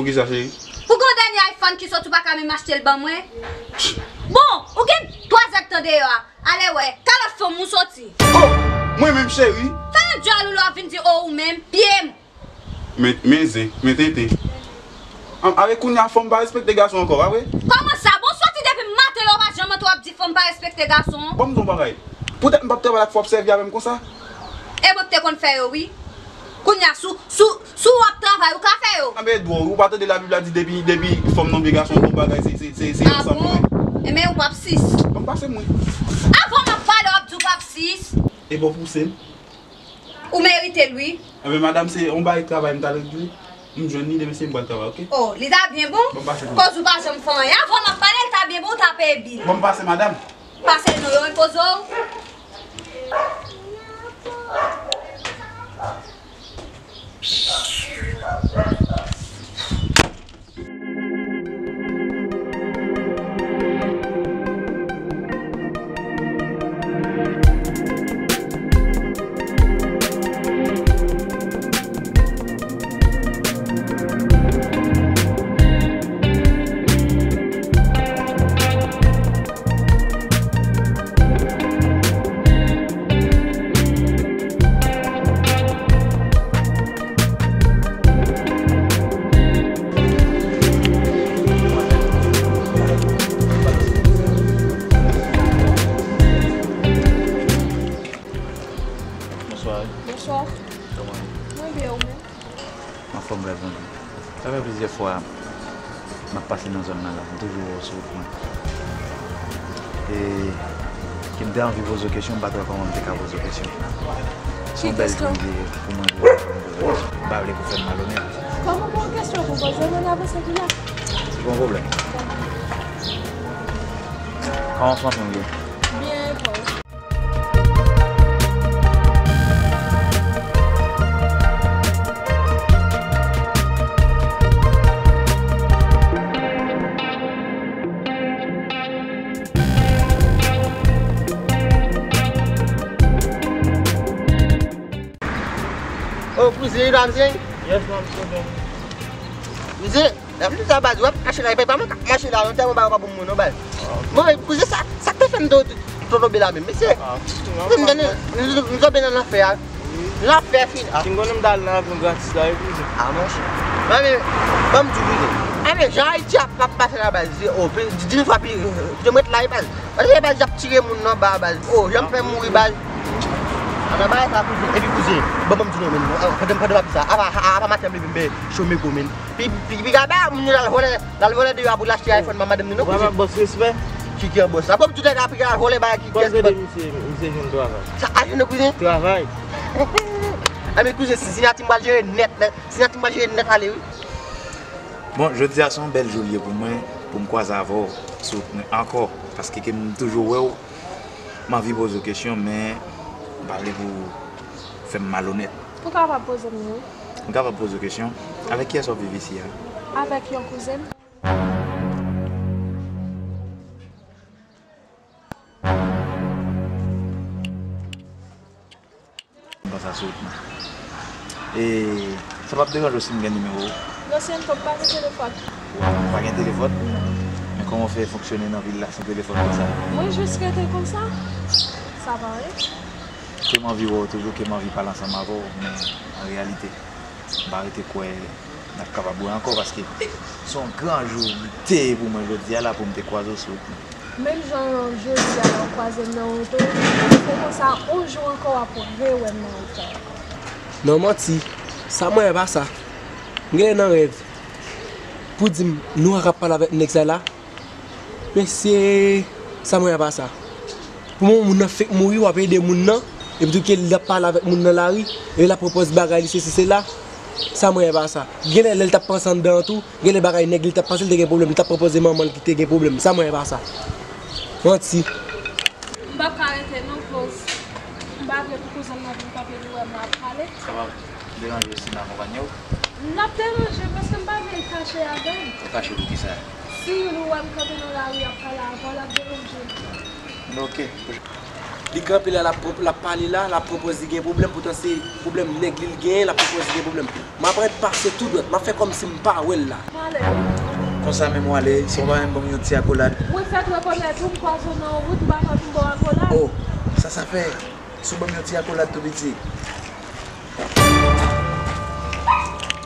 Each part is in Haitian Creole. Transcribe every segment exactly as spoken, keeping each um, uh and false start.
Poukisa, cheri? Pou gen yon dènye iPhone ki soti, ou pa ka menm achte l ban mwen? Bon, ou gen twa zèk tan deyò a. Ale wè, ka lòt fanm ou soti? Oh! Mwen menm, cheri? Fè yon djòl ou lè w ap vin di, oh, ou menm, pye m. Men, men zen, men tenten. An, avèk kounye a, fanm pa respekte gason ankò, pa vre? Kòman sa? Bon, soti depi maten la, ou pa janm antre w ap di fanm pa respekte gason. Bon, m di w yon bagay. Poutèt m p ap travay ak fanm ap sèvi avè m konsa? E bon, m te konn fè yo, wi. Kounye a, si w, si w, si w ap travay, ou ka fè yo. Anben, Edwo, ou pa tande Labib la di depi, depi fanm nan vye gason bon bagay, se, se, se, se ansanm yo ye. Enben, ou p ap sis. Bon, pase mwen. Avan m ap pale, w ap di w p ap sis. E bon, pouse m. Ou merite l, wi. Anben, madanm, se yon bagay travay m t al regle. M jwenn li, demen se m pral travay, oke? Oh, li ta byen bon. Bon, pase mwen. Koz ou pa janm fè anyen. Avan m ap pale, li ta byen bon, ou ta peye bil. Bon, pase, madanm. Pase non, yo repoze w. Bonswa. Bonswa. Kòman w ye? Mwen byen, ou menm? Anfòm, grasye Bondye. Sa fè plizyè fwa m ap pase nan zòn nan la, m toujou wè w sou wout mwen. E ke m te anvi poze w kesyon, m pa t wè kòman m te ka poze w kesyon. Se yon bèl jou li ye pou mwen, pou mwen poze w kesyon. M pa vle pou w fè m malonèt. Kòman pou yon kesyon pou poze w, ann avanse tou la. Se pa yon pwoblèm. Kòman fanmi w ye? Byen, e pa w? Oh, kouzen, la, msye? Yes, man, msye. Kouzen, la, m di sa, baz, w ap mache la, e pa mwen k ap mache la, non, tèlman bagay pa bon moun, non, baz. Bon, men, kouzen, sa, sa k te fè m to-, to-, tonbe la menm, mesye? M tonbe nan, m tonbe nan lanfè a. Lanfè fini. Ah. Si m konnen m t al nan avyon gratis la, wi, kouzen. Ah, monchè. Mwen, men, ban m di w, kouzen. Ah, men, jan Ayiti ap, ap pase la, baz, se, oh, pi, di, di mil fwa pi, pi, pi, pi, pi, pi, pi, pi, baz. Paske baz ap tire moun nan ba, baz. Oh, jan m fè mouri, baz. Ann bagay sa, kouzen. Epi kouzen, bon, ban m di nou, men, pandan, pandan m ap di sa, apa, apa maten m leve m fè cho mego, men. Pi, pi, pi, gaba, moun yo l al vòlè, l al vòlè deyò a pou l achte iPhone ban madanm li, non, kouzen. Ou pa bòs respè? Ki, ki an bòs? Apa m tout lè ap al vòlè bagay ki, kiyès bòs? Misye, misye jwenn travay. Sa, a jwenn kouzen? Travay. A, men kouzen, si, siyati m pral jere nèt, nèt. Siyati m pral jere nèt ale, wi. Bon, jodi a se yon bèl jou l ye pou mwen, pou m kwaze avè w sou wout mwen ankò, paske ke m toujou wè w, m anvi poze w kesyon, men m pa vle pou w fè m malonèt. Ou kapab poze m li, wi. M kapab poze w kesyon? Avèk kiyès w ap viv isi a? Avèk yon kouzen m. Konsa sou wout mwen. E sa p ap deranje w si m gen nimewo w? Non, sèlman m pa gen telefòn. Ou pa gen telefòn? Non. Men kòman w fè fonksyone nan vil la san telefòn konsa? Mwen jis rete konsa. Sa pa anyen. Ke m anvi wè w toujou, ke m anvi pale ansanm avè w, men an reyalite, m pa rete kwè n ap kapab wè ankò, paske se yon gran jou li te ye pou mwen jodi a la pou m te kwaze w sou wout mwen. Menm jan jodi a la w kwaze m nan wout ou, se konsa yon jou ankò w ap rewè m nan wout sa ankò. Non, manti. Sa mwen wè pa sa. M genlè nan rèv. Pou di m, nou ak ap pale avèk nèg sa la. Mesye, sa mwen wè pa sa. Pou mwen, moun nan fèk mouri, w ap ede moun nan, epi tou ke l ap pale avèk moun nan lari, e l ap pwopòz bagay li, sesi, sela. Sa mwen wè pa sa. Genlè, lè l t ap panse anndan an tou, genlè bagay nèg li t ap panse, l te gen pwoblèm, li t ap pwopoze manman l ki te gen pwoblèm. Sa mwen wè pa sa. Manti. M p ap ka rete non, koz m pa vle pou kouzen m nan vin kanpe li wè m ap pale. Sa pa deranje w si m akonpanye w? L ap deranje m paske m pa vle l kache avè m. Ou kache pou kisa? Si Youn wè m kanpe nan lari ap pale avè w, l ap deranje m. Bon, oke. Li kanpe la, l ap pwop-, l ap pale la, l ap pran pòz li gen pwoblèm, poutan se pwoblèm nèg li l genyen, l ap pran pòz li gen pwoblèm. M ap ret pase tou dwat, m ap fè kòmsi m pa wè l la. Konsa menm w ale, si w pa menm ban m yon ti akolad. Mwen fèk rekonèt ou, m kwaze w nan wout, ou pa fè pou m ba w akolad. Oh, sa sa fè? Si w ban m yon ti akolad tou piti.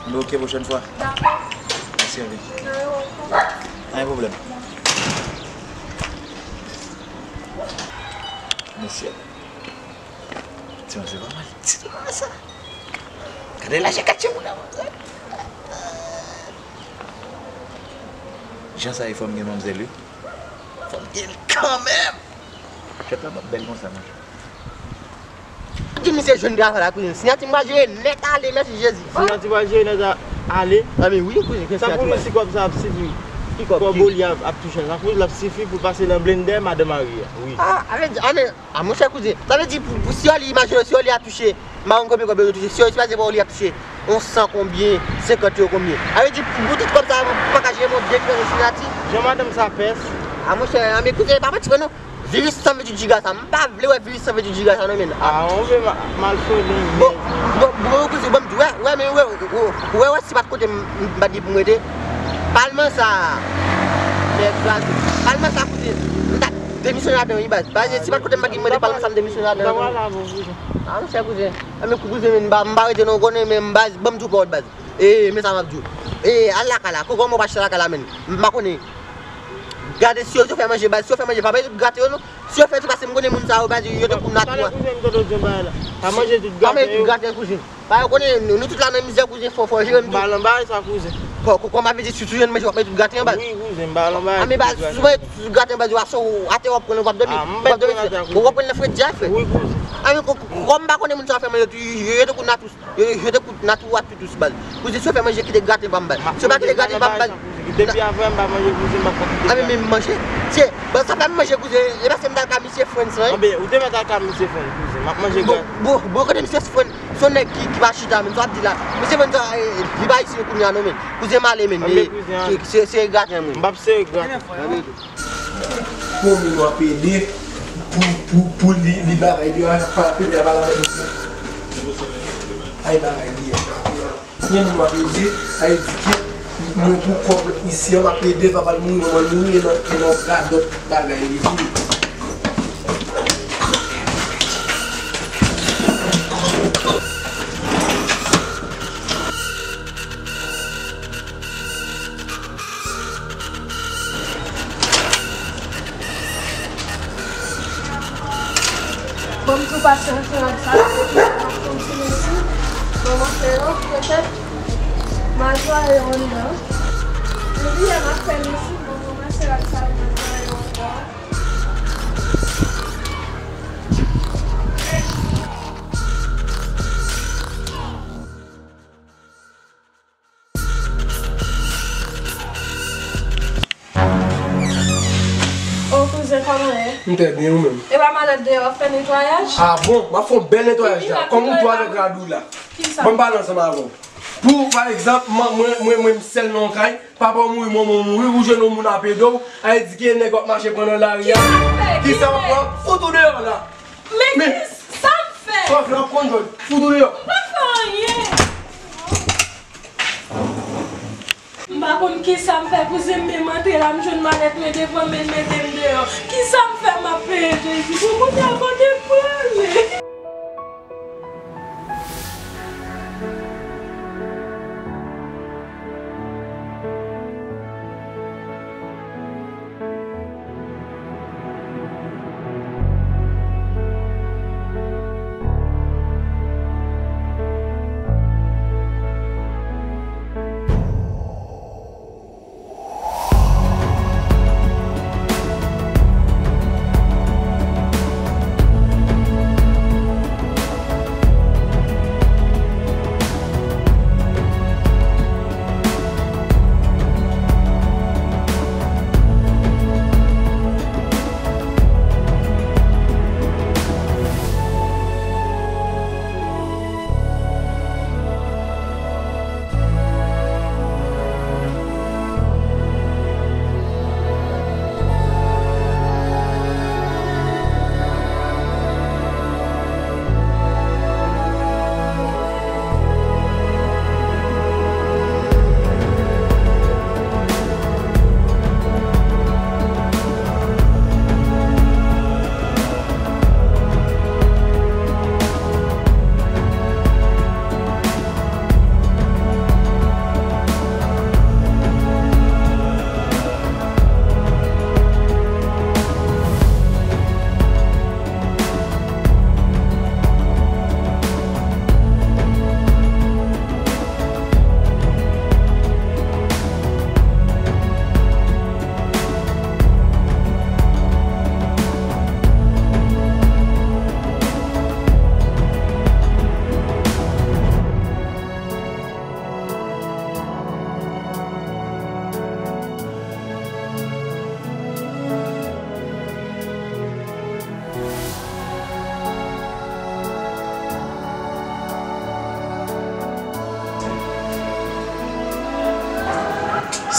Anben, ok, pwochèn fwa. Dakò. Mèsi anpil. Nan yon lòt fwa. Pa gen pwoblèm. Mèsi anpil. Ti manzè pa mal ditou konsa. Gade lajè katye moun nan, manzè. Jan sa ye, fò m gen manzè, wi. Fò m gen l kanmenm. Chèf la p ap bèl konsa, monchè. Di misye jwenn travay la, kouzin. Siyati m pa jere nèt ale, mèsi Jezi. Siyati pa jere nèt a-, ale? Anben wi, kouzin, gen siyati m pa jere. Sa pou li si kòb sa ap sifi. Ki kòb? Kòb Oli a ap touche. Sa pou li ap sifi pou l pase nan blendè madan mari a. Wi. Ah, ale, ale. Ah, monchè, kouzin, sa vle di pou, pou si Oli, imajine si Oli a touche, m pa konn konbyen kòb yo touche, si Oli, si pa se pa Oli ap touche yon san konbyen, senkant ewo konbyen. Sa vle di pou, pou tout kòb sa, pou pa ka jere yon byen ki nan siyati. Jan madanm sa pès. Ah, monchè, ah, men kouzin, pa manti mwen non. Viris san venntuit jiga sa, m pa vle wè viris san venntuit jiga sa non, men. Ah, on vle ma-, malfektè. Bon, bon, bon, kouzin, ban m di, wè, wè, men, wè, wè, wè, wè, si pa t kote m, m, m pa t gen pou m rete. Palman sa, mèd kraze. Palman sa, kouzin, m t ap demisyone ladan wi, baz. Baz, si pa t kote m pa t gen mande palman sa, m demisyone ladan. Ah, monchè, kouzin. Ah, men kouzin, men, m pa, m pa rete non, konnen, men, baz, ban m di w pawòl, baz. E, men sa m ap di w. E, al lakay la. Kòman w pa chita lakay la, men? M pa konnen. Gade, si yo, si yo fè manje, baz, si yo fè manje, pa bay tout graten yo, non. Si yo fè tou, paske m konnen moun sa yo, baz, yo tankou natwa. Talè kouzin m tande w di yon bagay la. Pa manje tout graten yo. Pa manje tout graten, kouzin. Pa yo konnen, nou, nou tout la nan mizè, kouzin, fò, fò jere m tou. M pa nan bagay sa, kouzin. Kò-, kò-, kòman vle di, si w jwenn manje, w ap manje tout graten an, baz? Wi, kouzin, m pa nan bagay sa. Ah, men, baz, si w manje tout graten an, baz, w ap, atè w ap pran, w ap dòmi. Ah, m pa nan bagay sa, kouzin. W ap pran nan fredi a, frè. Wi, kouzin. Ah, men kò-, kò-, kòm m pa konnen moun sa yo fè manje tou, yo, yo tankou natwa. Yo, yo te kout nan tou a tou dous, baz. Kouzin, si w fè manje, kite graten pa m, baz. Si w pa kite graten pa m, baz. Depi avan m pa manje, kouzin, m pa konn kite graten. Ah, men, men manje. Se, baz, sa fè m manje, kouzin. E paske m t al ka misye Frantz lan, wi. Anben, ou te mèt al ka misye Frantz, kouzin. M ap manje graten. Bon, bon, bon, kote misye Frantz? Se yon nèg ki, ki pa chita, men sa w ap di la. Misye Frantz, eh, li pa isi kounye a non, men. Kouzin, m ale, men. Anben, kouzin, ale. Se, se graten, men. M p ap sere graten. Bon, men nou ap ede pou, pou, pou li, li bagay li a, pa pede a pale avèk misye. Ay, bagay li a. Men nou ap ede, a edike, mwen pou kòb isi an, m ap ede, papa l mouri, manman l mouri, e nan, e nan radòt bagay li tou. Bon, m tou pase nan fè rad sa, m ap fè yon ti lesi. Bon, m ap fè yo, petèt, m al netwaye anndan. Epi, m ap fè lesi, bon, m ap pase rad sa, m al netwaye yo ankò. O kouzen, kòman w ye? M trè byen, ou menm? E pa malèt deyò w ap fè netwayaj? A bon? M ap fè yon bèl netwayaj la. Kòm ou tou avèk rad ou la. Kisa? Ban m pale ansanm avè w. Pou, pa egzanp, mwen, mwen, mwen, mwen, m sèl nan yon kay, papa w mouri, manman w mouri, ou jwenn yon moun ap ede w, a di ke nèg w ap mache pran nan lari a. Kisa w ap fè? Fout ou deyò la. Men kisa m fè? Sa w ap fè, w ap konn jwenn. Fout ou deyò. M pa fè anyen. M pa konn kisa m fè, kouzen m menm antre la, m jwenn malèt mwen devan men l mete m deyò. Kisa m fè m ap peye Jezi? Pou kounye a kote m prale?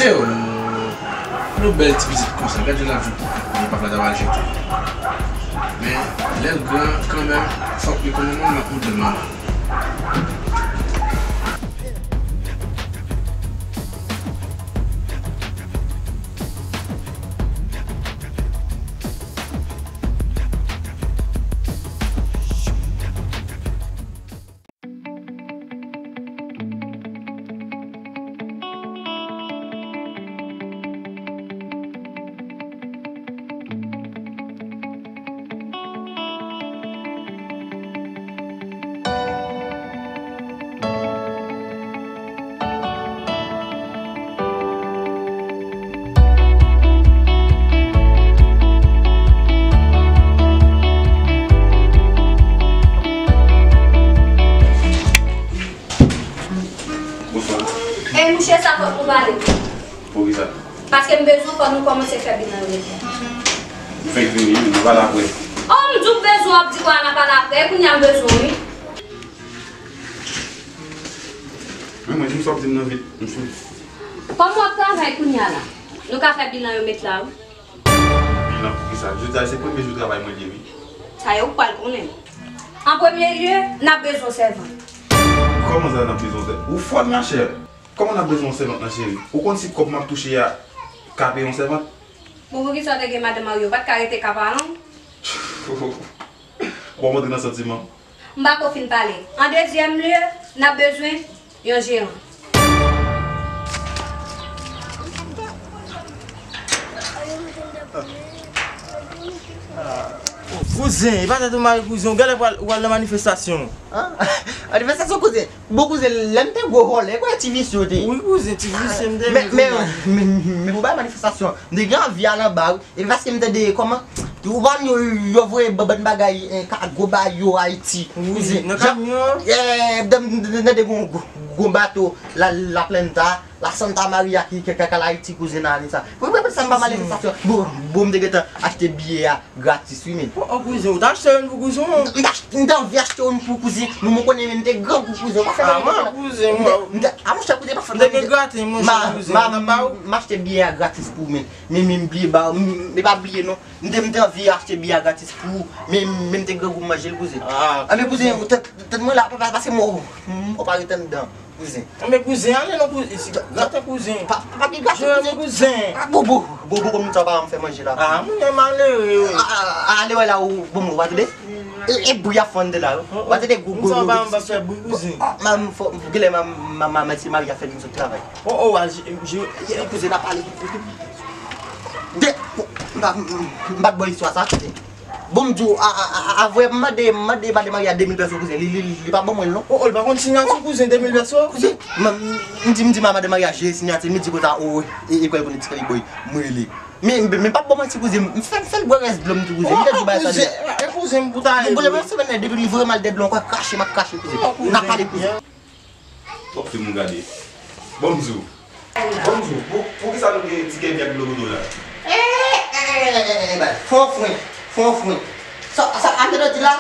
Eyo, yon bèl ti pitit konsa, gad jan l ap jwe pou kont li, papa l ta pral jete. Men, lè l gran, kanmenm, fòk li konnen manman l ap montre l manman. Bonswa. Ey, mouche, sa fòk nou pale. Poukisa? Paske m bezwen w, fò nou kòmanse fè bilan yo. M fenk vini, nou pale apre. Oh, m di w bezwen w, w ap di kwa n a pale apre. E kounye a m bezwen w, wi. Men mwen, di m sa w ap di m nan vit, m fini. Kòman w ap travay kounye a la? Nou ka fè bilan yo met la, wi. Bilan poukisa? Jodi a se premye jou travay mwen li ye, wi. Sa yo ou pral konnen. An premye lye, n ap bezwen w sèvant. Kòman sa n ap bezwen w sèvant? Ou fò, machè. Kòman n ap bezwen yon sèvant nan cheri? Ou konn si kòb m ap touche a ka peye yon sèvant? Bon, poukisa w te gen madan marye, ou pa t ka rete ka paran w? Bon, w antre nan santiman. M pa ko fin pale. An dezyèm lye, n ap bezwen yon jeran. Kouzen, e pa tèt ou mare kouzen, ou genlè pral, ou pral nan manifestasyon. An? Manifestasyon kouzen? Bon kouzen, lè m te gwo vòlè, kwè ti visye w te ye. Wi kouzen, ti visye m te ye. Men, men, men, men pou bay manifestasyon, m te gen anvi al anba, wi. Epi paske m tande kòman, ou konn yo, yo voye ban, bann bagay, eh, ka, gwo bagay yo Ayiti. Wi, kouzen. Nan kamyon. Eh, m tande, m tande gwo, gwo, gwo bato, la, la Planta, la Santa Maria ki, ki, ki al Ayiti, kouzen nan ane sa. Pou, pou, pou sa m pa manifestasyon. Bon, bon, m te gentan achte biyè a. Gratis wi men. Oh, oh, kouzen, ou t achte youn pou kouzen w? M t ach-, m t anvi achte youn pou kouzen, men mwen konnen men m te grangou kouzen, w pa fè bagay konsa. Ah, kouzen, m te, m te, ah, monchè, kouzen, pa fè bagay. M te gen graten, monchè, kouzen, m t ap ba ou. M achte biyè a gratis pou ou men, men, men m bliye ba ou, m, m pa bliye non. M te, m te anvi achte biyè a gratis pou ou, men, men m te grangou m manje l kouzen. Ah, men kouzen, tèt, tèt mwen la, pa, pa, paske mwen, mwen pa ret anndan. Kouzen. Men kouzen, ale non kouzen. Graten kouzen. Pa, pa, pa gen graten kouzen. Kouzen. Ah, bobo, bobo, kòm sa pa m fè manje la. Ah, moun yo malere, wi. Ah, ah, ah, ale wè la ou, bon, ou pa tande? E, e bri ap fè anndan la, wi. Ou pa tande gwo, gwo, gwo, gwo. Kouzen. Ah, man, fò, genlè man, man, man, man, se mari a fè nou sot travay. Oh, oh, ah, je, je, e kouzen ap pale. De, m pa, m pa t bò istwa sa, kouzen. Bon, m di w, a, a, a, a, avwe, m mande, m mande madan Maria de mil pèso kouzen. Li, li, li, li pa ban mwen l non. Oh, oh, li pa konn siyati kouzen, de mil pèso? Kouzen, m, m, m di, m di madan Maria jere siyati, m di konsa, oh, e, e kwè l konnen ti kay boy, m rele. Men, men, men pa ban manti kouzen, m fè, m fè l bwè rès dlo m tou kouzen. M te di w bagay sa deja. E kouzen, m pou ta ye. Bon, bon, lè mwen semèn nan, depi li voye m al dèyè dlo ankò, krache, m ap krache kouzen. N ap pale kouzen. W ap fè moun gade. Bon, m di w. Bon, m di w, pou, poukisa nou gen ti kè vye ak dlo nan do la? Eh, eh, eh, eh, eh, eh, bay. Fè yon fren, fè yon fren. Sa, sa, sa André di la?